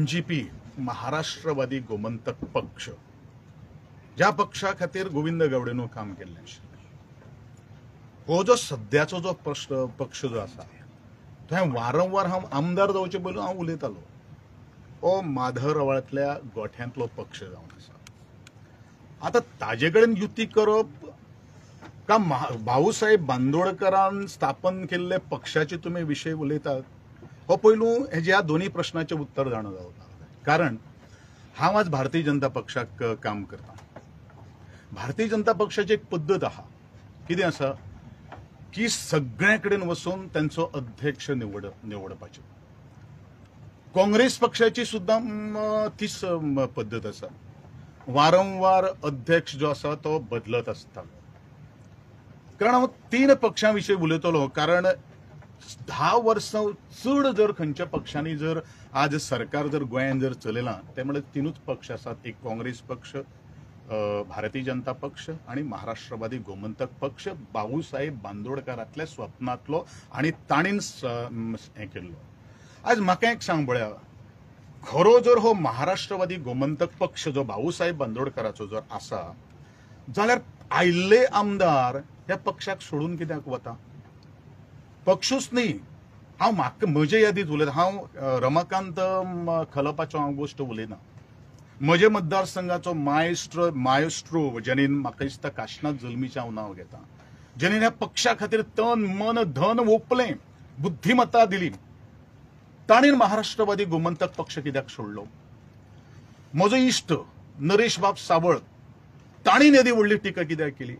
MGP Maharashtrawadi Gomantak पक्ष, ज्या पक्षा खातीर गोविंद गावडेन काम केल्लें आशिल्लें, हो जो सद्याचो जो प्रश्न पक्ष जो आसा तो हांवें वारंवार, हांव आमदार जावचे पयलू हांव उलयतालो, हो माधवरावांतल्या गोठ्यांतलो पक्ष जावन आसा. आतां ताजे कडेन युती करप का भाऊसाहेब बांदोडकरान स्थापन केल्ले पक्षाचे तुमी विशय उलयतात, हो पयलू हेजे ह्या दोनूय प्रश्नाचें उत्तर जाणा जावपाक. कारण हांव आज भारतीय जनता पक्षाक काम करता. भारतीय जनता पक्षाची एक पद्दत आहा, कितें आसा की सगळ्या कडेन वचून तांचो अध्यक्ष निवडपाचें. काँग्रेस पक्षाची सुद्दां तीच पद्दत आसा. वारंवार अध्यक्ष जो आसा तो बदलत आसता. कारण हांव तीन पक्षां विशीं उलयतलो, कारण 10 वर्सां चड जर खंयच्या पक्षांनी जर आज सरकार जर गोंयांत जर चलयलां ते म्हणल्यार तिनूच पक्ष आसात, एक काँग्रेस पक्ष, भारतीय जनता पक्ष आनी महाराष्ट्रवादी गोमंतक पक्ष, बाबूसाहेब बांदोडकरांतल्या स्वप्नांतलो आनी ताणीन हें केल्लो. आज म्हाका एक सांग पळया, खरो जर हो महाराष्ट्रवादी गोमंतक पक्ष जो भाऊसाहेब बांदोडकराचो जर आसा जाल्यार आयिल्ले आमदार ह्या पक्षाक सोडून कित्याक वता? पक्षूच न्ही, हांव म्हाका म्हजे यादीत उलयता, हांव रमाकांत खलपाचो हांव गोश्ट उलयना. म्हजे मतदारसंघाचो मायस्ट्रो जेणेन म्हाका दिसता काशनाथ जल्मीचें हांव नांव घेता, जेणेन ह्या पक्षा खातीर तन मन धन ओंपलें, बुद्धिमत्ता दिली, ताणें महाराष्ट्रवादी गोमंतक पक्ष कित्याक सोडलो? म्हजो इश्ट नरेश बाब सावळ, ताणें येदी व्हडली टिका कित्याक केली?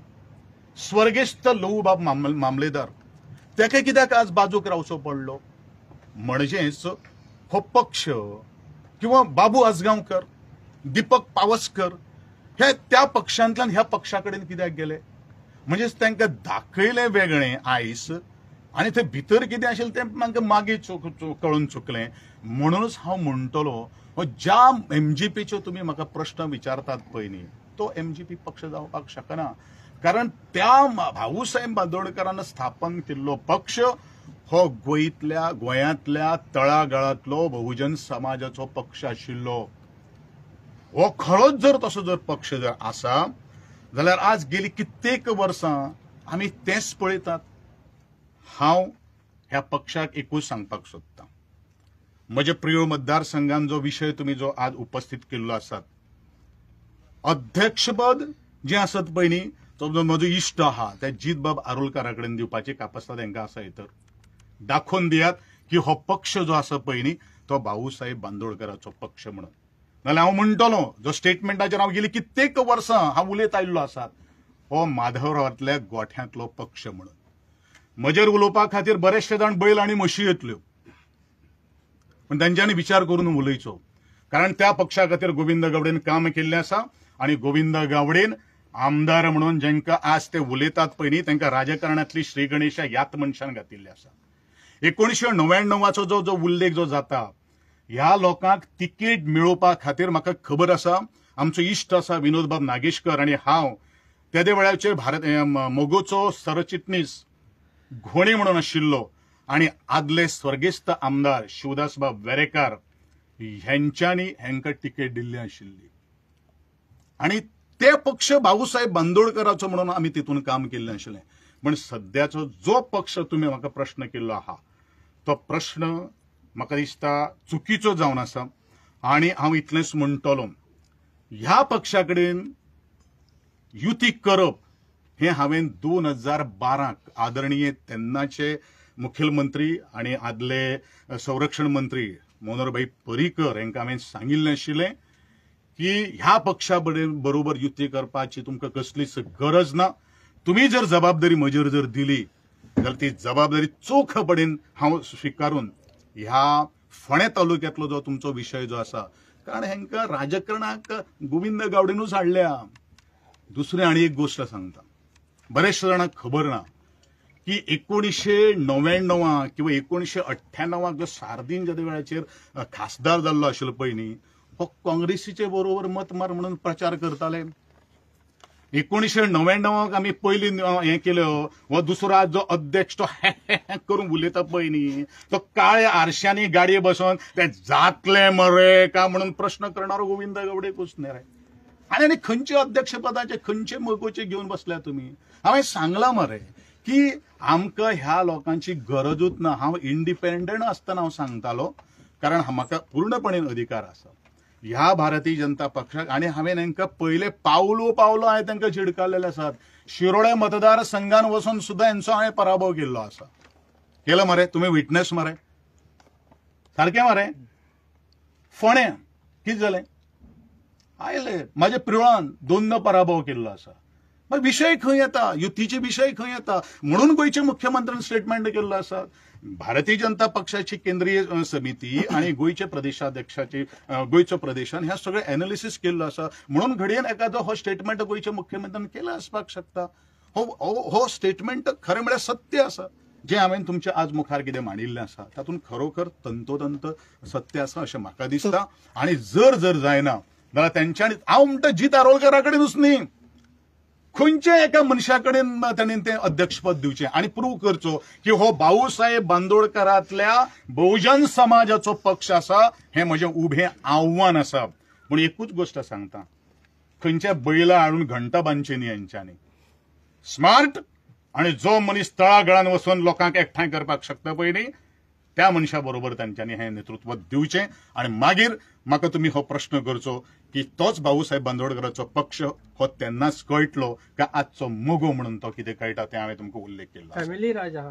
स्वर्गेस्त लहूबाब मामलेदार, ताका कित्याक आज बाजूक रावचो पडलो? म्हणजेच हो पक्ष किंवा बाबू आजगांवकर, दीपक पावसकर हे त्या पक्षांतल्यान ह्या पक्षा कडेन कित्याक गेले? म्हणजेच तांकां दाखयलें वेगळें आयस आनी थंय भितर कितें आशिल्लें तें म्हाका मागीर कळून चुकलें. म्हणूनच हांव म्हणटलो, ज्या एमजीपीच्यो तुमी म्हाका प्रश्न विचारतात पळय न्ही, तो एमजीपी पक्ष जावपाक शकना. कारण त्या भाऊसाहेब बांदोडकरान स्थापन केल्लो पक्ष हो गोंयांतल्या तळागाळांतलो बहुजन समाजाचो पक्ष आशिल्लो. हो खरोच जर तसो जर पक्ष जर आसा जाल्यार आज गेली कित्येक वर्सां आमी तेंच पळयतात. हांव ह्या पक्षाक एकूच सांगपाक सोदतां, म्हजे प्रियोळ मतदारसंघान जो विशय तुमी जो आज उपस्थित केल्लो आसात, अध्यक्षपद जें आसत पळय न्ही, तो जो म्हजो इश्ट आहा त्या जीतबाब आरोलकारा कडेन दिवपाची कापस्ताद हांकां आसा, तर दाखोवन दियात की हो पक्ष जो आसा पळय न्ही तो भाऊसाहेब बांदोडकराचो पक्ष म्हणून. नाल्यार हांव म्हणटलो, जो स्टेटमेंटाचेर हांव गेली कित्येक वर्सां हांव उलयत आयिल्लो आसात, हो माधवरावांतल्या गोठ्यांतलो पक्ष म्हणून. म्हजेर उलोवपा खातीर बरेचशे जाण बैल आनी म्हशी येतल्यो, पूण तांच्यांनी विचार करून उलयचो, कारण त्या पक्षा खातीर गोविंद गावडेन काम केल्लें आसा आनी गोविंद गावडेन आमदार म्हणून जांकां आज ते उलयतात पळय न्ही, तांकां राजकारणांतली श्री गणेशा ह्याच मनशान घातिल्ली आसा. 1999चो जो जो उल्लेख जो जाता, ह्या लोकांक तिकेट मेळोवपा खातीर म्हाका खबर आसा, आमचो इश्ट आसा विनोदबाब नागेशकर आनी हांव तेदे वेळाचेर भारत मगोचो सरचिटणीस घोणी म्हणून आशिल्लो आनी आदले स्वर्गेस्त आमदार शिवदासबाब वेरेकार ह्यांच्यांनी हांकां तिकेट दिल्ली आशिल्ली आनी ते पक्ष भाऊसाहेब बांदोडकराचो म्हणून आमी तितून काम केल्लें आशिल्लें. पण सद्याचो जो पक्ष तुमी म्हाका प्रश्न केल्लो आहा तो प्रश्न म्हाका दिसता चुकीचो जावन आसा आनी हांव इतलेंच म्हणटलो, ह्या पक्षा कडेन युती करप हें हांवें 2012 आदरणीय तेन्नाचे मुखेलमंत्री आनी आदले संरक्षण मंत्री मनोहरभाई पर्रीकर हांकां हांवें सांगिल्लें आशिल्लें की ह्या पक्षा बरोबर युती करपाची तुमकां कसलीच गरज ना. तुमी जर जबाबदारी म्हजेर जर दिली जाल्यार ती जबाबदारी चोखपणेन हांव स्विकारून ह्या फोंडें तालुक्यांतलो जो तुमचो विशय जो आसा, कारण हांकां राजकारणाक गोविंद गावडेनूच हाडल्या. दुसरी आनी एक गोश्ट सांगता, बऱ्याचशा जाणांक खबर ना की 1999 किंवा 1998 जो सार्दीन ज्या वेळाचेर खासदार जाल्लो आशिल्लो पळय न्ही, हो काँग्रेसीचे बरोबर मत मार म्हणून प्रचार करताले. 1999 आमी पयली हें केल्यो. हो दुसरो आज जो अध्यक्ष तो करून उलयता पळय न्ही, तो काळ्या आरशांनी गाडये बसून ते जातले मरे का म्हणून प्रश्न करणारो गोविंद गावडे न्ही रे. आनी आनी खंयचे अध्यक्षपदाचे खंयचे मगोचे घेवन बसल्या तुमी? हांवें सांगलां मरे की आमकां ह्या लोकांची गरजूच ना. हांव इंडिपेंडंट आसतना हांव सांगतालो, कारण म्हाका पूर्णपणे अधिकार आसा ह्या भारतीय जनता पक्षाक. आनी हांवें तांकां पयले पावलो पावलो हांवें तांकां झिडकारलेले आसात. शिरोळे मतदारसंघान वचून सुद्दां हेंचो हांवें पराभव केल्लो आसा. केलो मरे, तुमी विटनेस मरे, सारकें मरे. फोंड्या कितें जालें? आयले म्हाज्या प्रियोळान दोनदा पराभव केल्लो आसा. मागीर विशय खंय येता? युतीचे विशय खंय येता? म्हणून गोंयचे मुख्यमंत्र्यान स्टेटमेंट केल्लो आसा. भारतीय जनता पक्षाची केंद्रीय समिती आनी गोंयचे प्रदेशाध्यक्षाची गोंयचो प्रदेशान ह्या सगळें एनालिसीस केल्लो आसा. म्हणून घडयेन एखादो हो स्टेटमेंट गोंयच्या मुख्यमंत्र्यान केला आसपाक शकता. हो हो स्टेटमेंट खरें म्हळ्यार सत्य आसा. जें हांवें तुमच्या आज मुखार कितें मांडिल्लें आसा तातूंत खरोखर तंतोतंत सत्य आसा अशें म्हाका दिसता. आनी जर जर जायना जाल्यार तेंच्यांनी, हांव म्हणटा जीत आरोलकारा कडेनूच न्ही, खंयच्या एका मनशा कडेन ताणें तें अध्यक्षपद दिवचें आनी प्रूव करचो की हो भाऊसाहेब बांदोडकरांतल्या बहुजन समाजाचो पक्ष आसा. हें म्हजें उबें आव्हान आसा. पूण एकूच गोश्ट सांगता, खंयच्या बैला हाडून घंटा बांदची न्ही हेंच्यांनी. स्मार्ट आनी जो मनीस तळागाळान वचून लोकांक एकठांय करपाक शकता पळय न्ही, त्या मनशा बरोबर तांच्यांनी हें नेतृत्व दिवचें. आनी मागीर म्हाका तुमी हो प्रश्न करचो की तोच भाऊसाहेब बांदोडकराचो पक्ष हो तेन्नाच कळटलो काय आजचो मगो म्हणून तो कितें कळटा तें हांवें तुमकां उल्लेख केलो. फॅमिली राज आहा.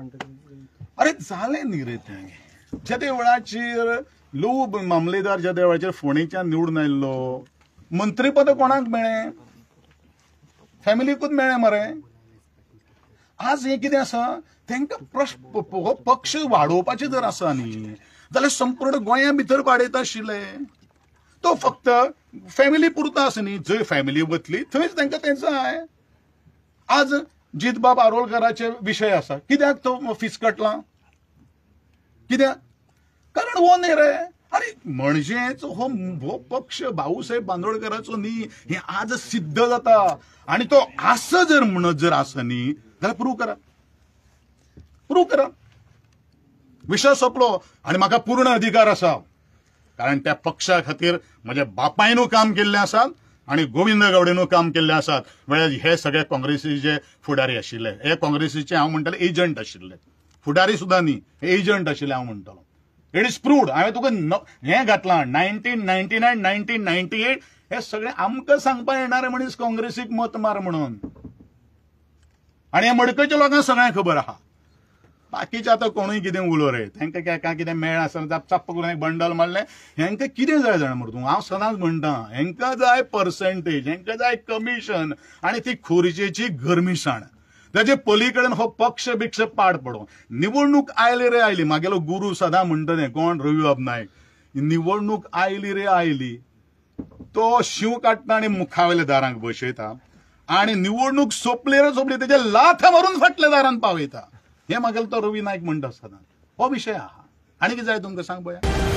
अरे जालें न्ही रे तें. ज्या वेळाचेर लोक मामलेदार ज्या वेळाचेर फोंडेच्यान निवडून आयिल्लो, मंत्रीपद कोणाक मेळ्ळें? फॅमिलीकूच मेळ्ळें मरे. आज हें कितें आसा, तांकां प्रश्न हो पक्ष वाडोवपाचें जर आसा न्ही जाल्यार संपूर्ण गोंया भितर वाडयता आशिल्ले. तो फक्त फॅमिली पुरता आसा न्ही, जंय फॅमिली वतली थंयच तांकां तें जाय. आज जीतबाब आरोलकाराचे विशय आसा, कित्याक तो फिसकटला? कित्याक? कारण हो न्ही रे. अरे म्हणजेच हो हो पक्ष भाऊसाहेब बांदोडकराचो न्ही हें आज सिद्ध जाता. आनी तो आसा जर म्हणत जर आसा न्ही जाल्यार प्रूव करा, प्रूव करा. विशय सोंपलो. आनी म्हाका पूर्ण अधिकार आसा, कारण त्या पक्षा खातीर म्हज्या बापायनू काम केल्लें आसा आनी गोविंद गावडेनू काम केल्लें आसात. म्हळ्यार हे सगळे काँग्रेसीचे फुडारी आशिल्ले, हे काँग्रेसीचे हांव म्हणटाले एजंट आशिल्ले, फुडारी सुद्दां न्ही, हे एजंट आशिल्ले हांव म्हणटलो. It is proved. हांवें तुका हें घातलां 1999 1998 हे सगळे आमकां सांगपा येणारे मनीस काँग्रेसीक मत मार म्हणून. आनी हे मडकयच्या लोकांक सगळ्यांक खबर आहा. बाकीचे आतां कोणूय कितें उलो रे, तांकां काय कितें मेळ आसना, चाप्प करून एक बंडल मारलें. हेंकां कितें जाय जाणा मरे तूं? हांव सदांच म्हणटा, हेंकां जाय पर्सेंटेज, हेंकां जाय कमिशन आनी ती खुर्चेची गरमीसाण. ताजे पलीकडेन हो पक्ष बिक्ष पाड पडो. निवडणूक आयली रे आयली, मागेलो गुरू सदां म्हणटा तें, कोण? रविबाब नायक. निवडणूक आयली रे आयली, तो शींव काडटा आनी मुखावेल्या दारांक बसयता आनी निवडणूक सोंपली रे सोंपली तेजे लाथ मारून फाटल्या दारान पावयता. हें म्हागेलो तो रवी नायक म्हणटा सदां. हो विशय आहा. आनी कितें जाय तुमकां सांग पळया.